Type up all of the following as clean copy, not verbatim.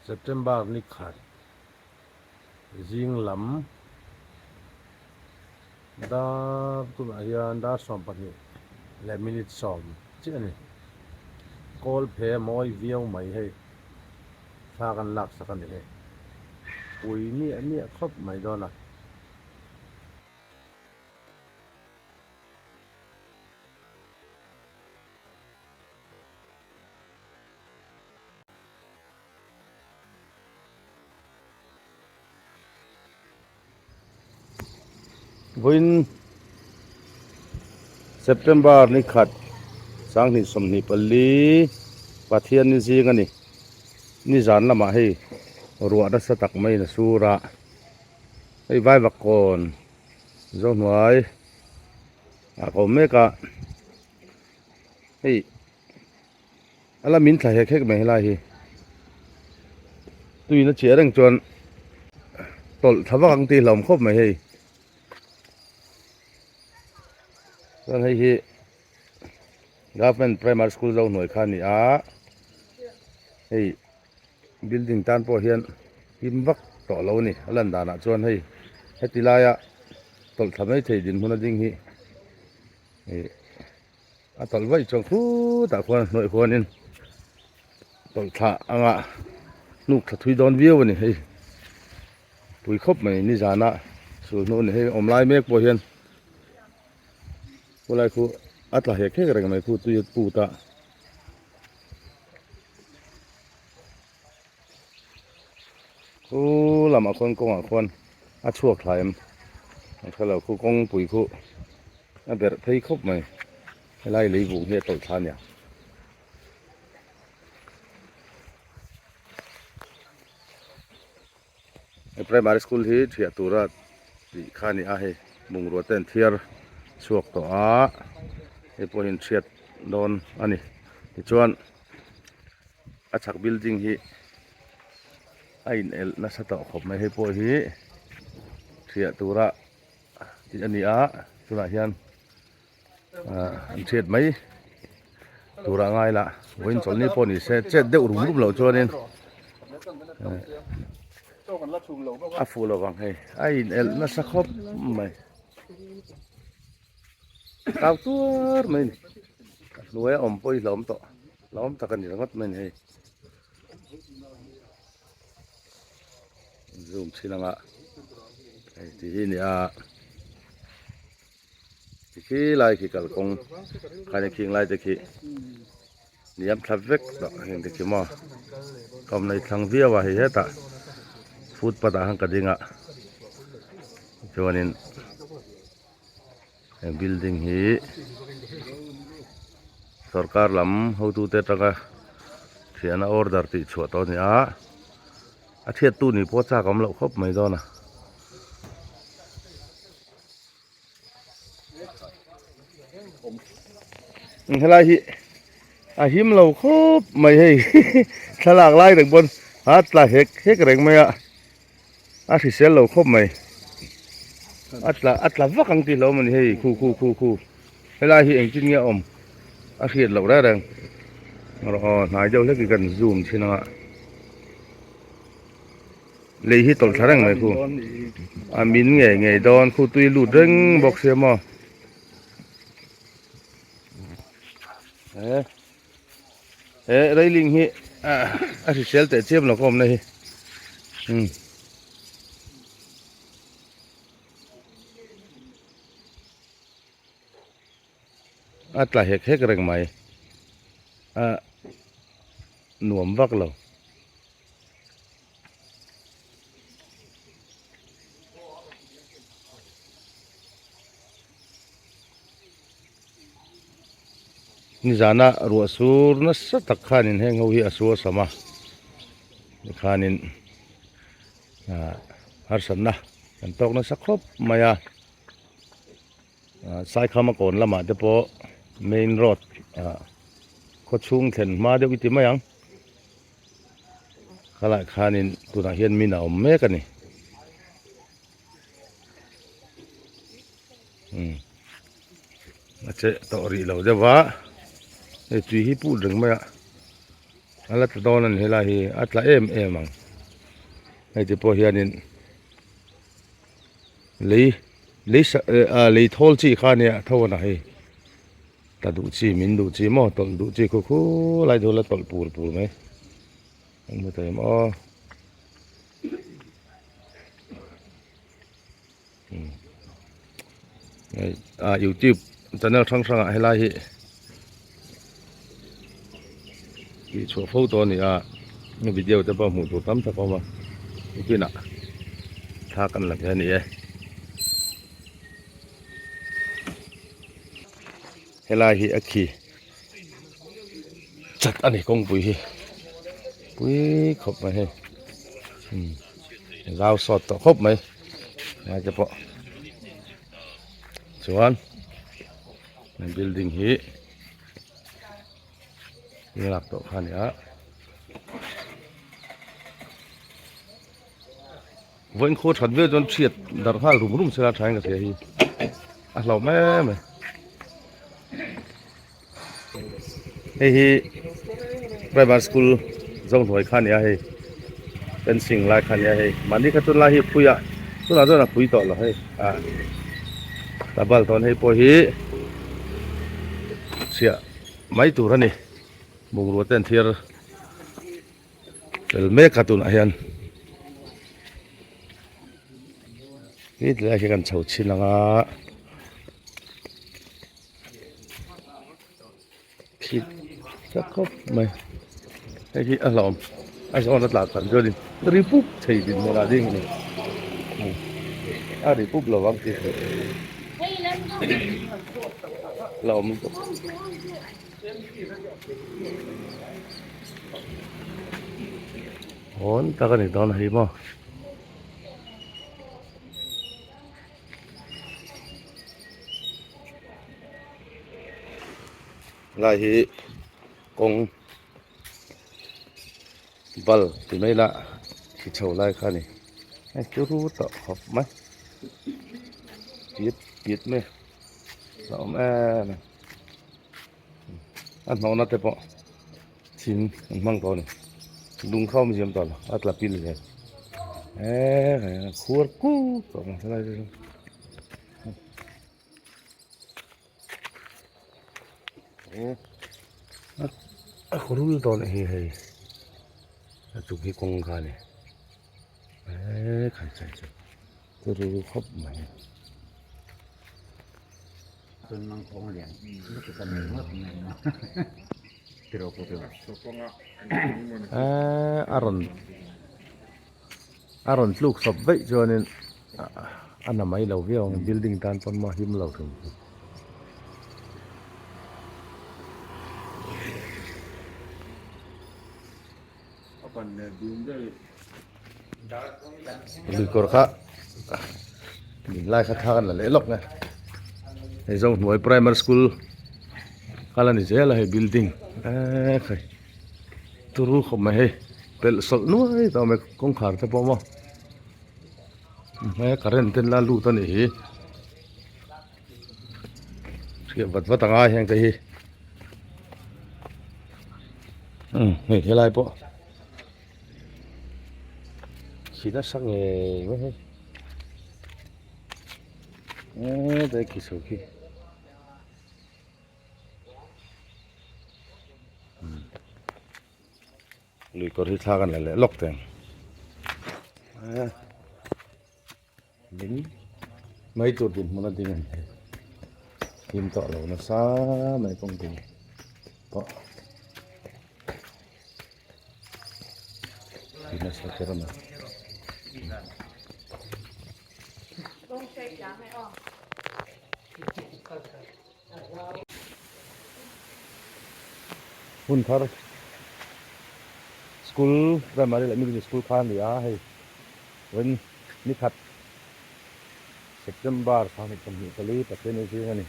September ni khat zing lam dar tunah hian dar 12 leh minute 10 chiah a ni. Kawl phe mawi viau mai hei thla kan laksak a ni hei. Pui miah miah khawp mai dawn a. Vawiin September ni khat 2024 Pathian ni zing a ni. Nizan lamah hei ruah nasa tak maiin a sur a, hei Vaivakawn Zohnuai ah ka awm mek a, hei. A la min thla hek hek mai helai hi tuiin a chiah reng chuan tawlh thla vak ang tih hlauhawm khawp mai hei chuan hei hi government primary school zo hnuai kha a ni a hei building tan pawh hian him vak tawh lo a ni a lan danah chuan hei heti laia tawlh thla mai thei dinhmun a ding hi ih. A tawlh vaih chuan khutah khuan hnuaih khuanin tawlh thla anga hnuk thla thui dawn viau a ni hei pui khawp mai nizana sul hnu a ni hei awm lai mek pawh hian khulai khu a tla hek hek reng mai khu tui a put a. Khu lamah khuan kawngah khuan a chhuak thla em an hre lo khu kawngpui khu a berh phei khawp mai helai lei vung hi a tawlh thla a nia. He primary school hi thiah tura tih kha a ni a hei bungrua te an thiar chhuak tawh a hei pawh hi an thiat dawn a ni tichuan. A chhak building hi a in elh nasa tawh khawp mai hei pawh hi thiah tura tih a ni a tunah hian ah an thiat mai tura ngai lah vawiin chawlhni pawh ni se chet deuh rum rum loh chuanin a fuh lo vang hei a in elh nasa khawp mai. Kau tuar mai a ni a hnuaia awm pawh hi hlauhawm tawh hlauhawm tak a ni ringawt mai a ni hei zoom chhin anga hei ti hi a ni a ti khi lai khi kalkawng khani khing lai te khi hniam thla vek tawh heng te khi maw kawm nei thlang viau a hei hetah footpath ah khan ka ding a chuanin. He building hi sorkar lam hotute atanga thiahna order tih chhuah tawh a ni a a thiattu nih pawh chak a awm loh khawp mai dawn a. Helai hi a him lo khawp mai hei thlalak lai reng pawn a tla hek hek reng mai a. A hrisel lo khawp mai a tla a tla vak ang tih hlauhawm a ni hei khu khu khu khu helai hi engtin nge a awm a hriat loh reng reng rawh aw hnai deuh hlek hi kan zoom thin anga lei hi tawlh thla reng mai khu a min ngei ngei dawn khu tui lut reng bawk sia maw he He railing hi a hrisel teh chiam lo ka awmna hi umm. A tla hek hek reng mai a nuam vak lo. Nizana ruah sur nasa tak khanin heng ho hi a sual sam a tikhanin ah harsatna kan tawk nasa khawp mai a ah Saikhama kawn lamah te pawh main road ah khawchhung thlen hma deuh i ti mai ang khalai khanin tunah hian min a awm mek a ni. A che tawh rih lo deuh va hei tui hi put reng mai a. A la tla dawn a ni helai hi a tla em em ang hei te pawh hianin lei lei sa ah lei thawl chi kha ania tho a na hei tla duh chi min duh chi maw tawlh duh chi khu khu lai chu la tawlh pur pur mai an hmu thei em aw. Ah youtube channel hrang hrang ah helai hi tih chhuah fo tawh a ni a video te pawh hmuh tur tam tak a awm a nikinah thla kan la ve a ni e helai hi a khi chat a ni kawngpui hi pui khawp mai hei zau sawt tawh khawp mai lai te pawh chuan building hi lak tawh kha a ni a vawiin khaw that vel chuan chhiat darh nghal rum rum sela thain ka hria hi a hlauh em mai hei hi private school zo hnuai kha a ni a hei fencing lai kha a ni a hei mahni kha chuan lai hi a phui a tunah chuan a phui tawh lo hei ah tabal tawn hei pawh hi chhiah mai tur a ni bungrua te an thiar Fel mek a tunah hian he tilai hi kan chho chhin ang a khi ta khawp mai hei hi a hlauhawm a zawn a tla khan chuanin ri pup thei din hmunah ding a ni a ri pup lo ang tih hlauhawm lutuk. Hawn tak a ni dawn a hi maw. Lai hi kawng bal ti mai lah khi chho lai kha a ni hei chu ru tawh khawp mai piat piat mai a awm em em. A hnawhna te pawh thing an hmang tawh a ni lung kha awm ziam tawh lo a tla pil zel eee a khuar kuk tawh ang helai te chu. A khawrul tawh a nih hi hei a chung hi kawng kha a ni eee khai khai chu turu khawp mai. Eee a rawn a rawn tluk sawp veih chuanin a na mai lo viau ang building tan pawn maw a him lo thung. Luikawr kha min lai kha thla kan la leh lawk nge hei zo hnuai primary school kal a ni zel a hei building eee khai turu khawp mai hei pelh sawlh nuai tawh mai kawngkhar te pawh maw he current ten la lut a nih hi hriat vat vat anga heng te hi umm hei helai pawh khi nasa ngei mai hei eee dai khi chho khi lui kawr hi thla kan la leh lawk teh ang eee. Ding mai tur dinhmun a ding a ni hei him tawh lo nasa mai kawngpui pawh ti nasa kher a ni. Hun thar school primary leh middle school kha a ni a hei. Vawiin ni khat September 24 Pathian hi zing a ni.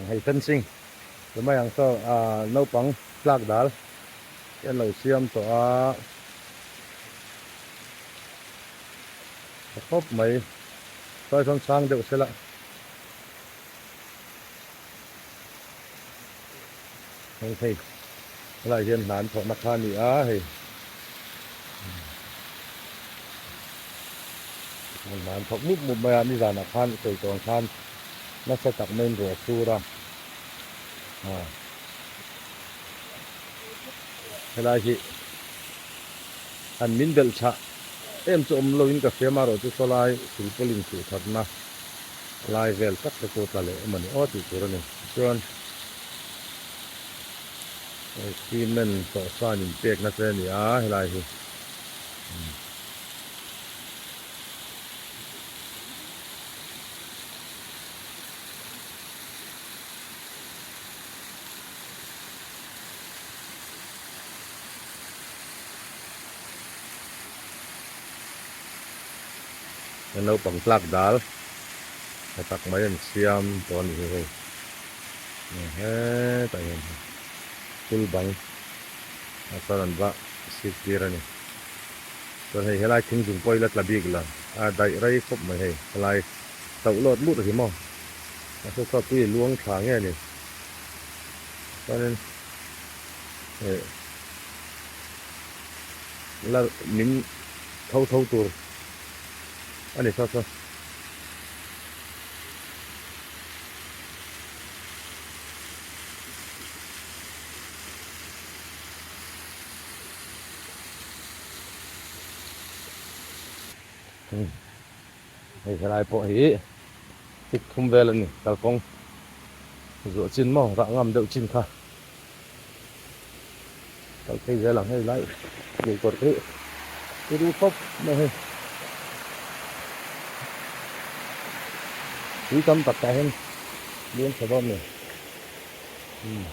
Hei fencing ti mai ang saw ah naupang tlak dal hi an lo siam tawh a tha khawp mai sawi sawn sang deuh sela. Hei hei. Helaiah hian hna an thawhna kha a ni a hei. Hna an thawk mup mup mai a, nizanah khan sawi tawn khan nasa tak maiin ruah a sur a. Helai hi han min belh chhah em chu awm loin ka hria marawh chu sawlai silpawlin khuh thatna lai vel tak te chu tla leh emaw ni aw tih tur a ni. Tichuan cement tawhsan inpekna te a ni a helai hi. Naupang tlak dal tha tak mai an siam tawh a ni hi hei hetah hian school bang ah chuan an va sit tir a ni chuan hei helai thing zung pawh hi la tla bik lo a daih rei khawp mai hei helai tauh lawt lut a hi maw. A hre kha tui luang thla nge a ni. Chuanin eh la min tho tho tur a ni kha kha. Hei helai pawh hi tik thum vel a ni kalkawng zuah chin maw rah ngam deuh chin kha kal phei zel ang hei lai lui kawr hi i duh khawp mai hei tui tam tak tah hian lian tha dawn ni umm.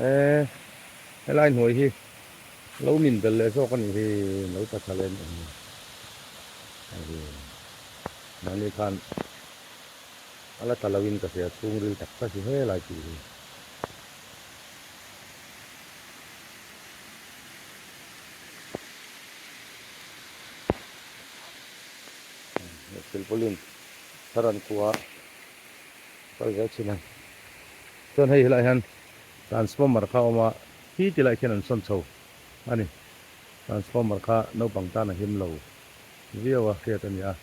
Eee helai hnuai hi lo min bel leh zawk a nih hi lo ta tha leh a nih hi mahni khan a la tla lo in ka hria chhungril tak tak hi helai tih hi. Silpaulin thar an kua kal zel thin a chuan hei helaiah hian transformer kha a awm a khi ti laiah khian an sawn chho a ni transformer kha naupang tan a him lo viau a hriat a ni a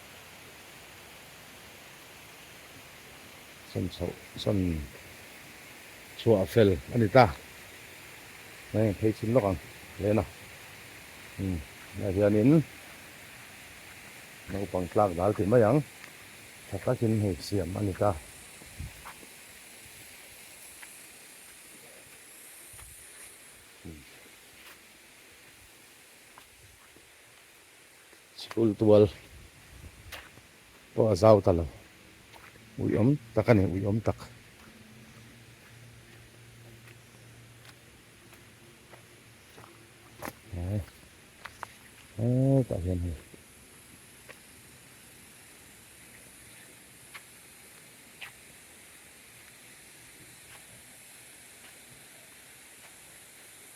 sawn chhoh sawn chhuah fel a ni ta hei phei chhin lawk ang lena umm ah hianin naupang tlak dal tih mai ang tha takin hei siam a ni ta. Sikul tual pawh a zau ta lo uiawm tak a ni uiawm tak. Hetah hian hei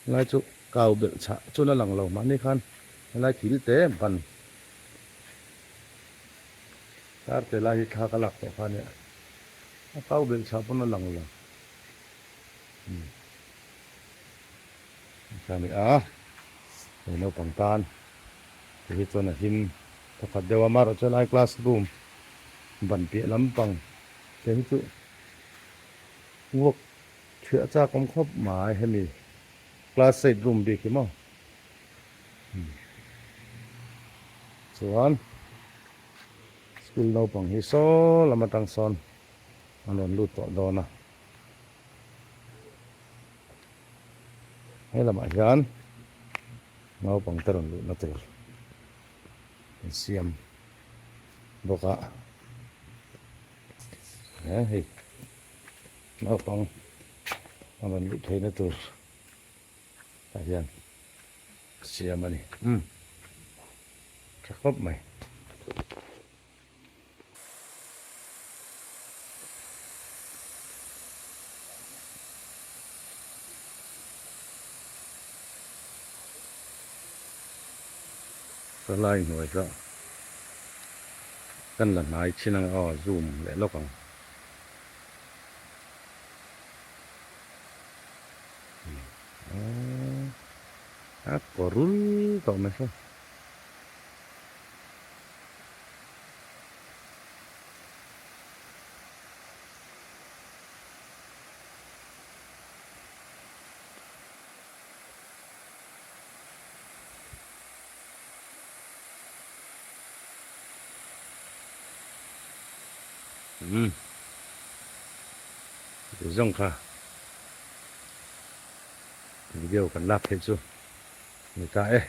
Helai chu kau belh chhah chu la lang lo mahni khan helai thil te ban tar te lai hi thla ka lak tawh kha nia a kau belh chhah pawn a lang lo Kha ni a hei naupang tan te hi chuan a him thawkhat deuh a amaherawhchu chu helai class room ban piah lampang te hi chu work Thiah chak awm khawp mai hemi class eight room bik hi maw chuan school naupang hi saw lam atang sawn an rawn lut tawh dawn a he lamah hian naupang te rawn luhna tur an siam bawk a he hei. Naupang a rawn luh theihna tur tah hian siam a ni. Umm tha khawp mai. Salai hnuai kha kan la hnai chin ang aw zoom leh lawk ang. A kawrul tawh mai saw. Umm zawng kha video kan lak theih chu ni ta e.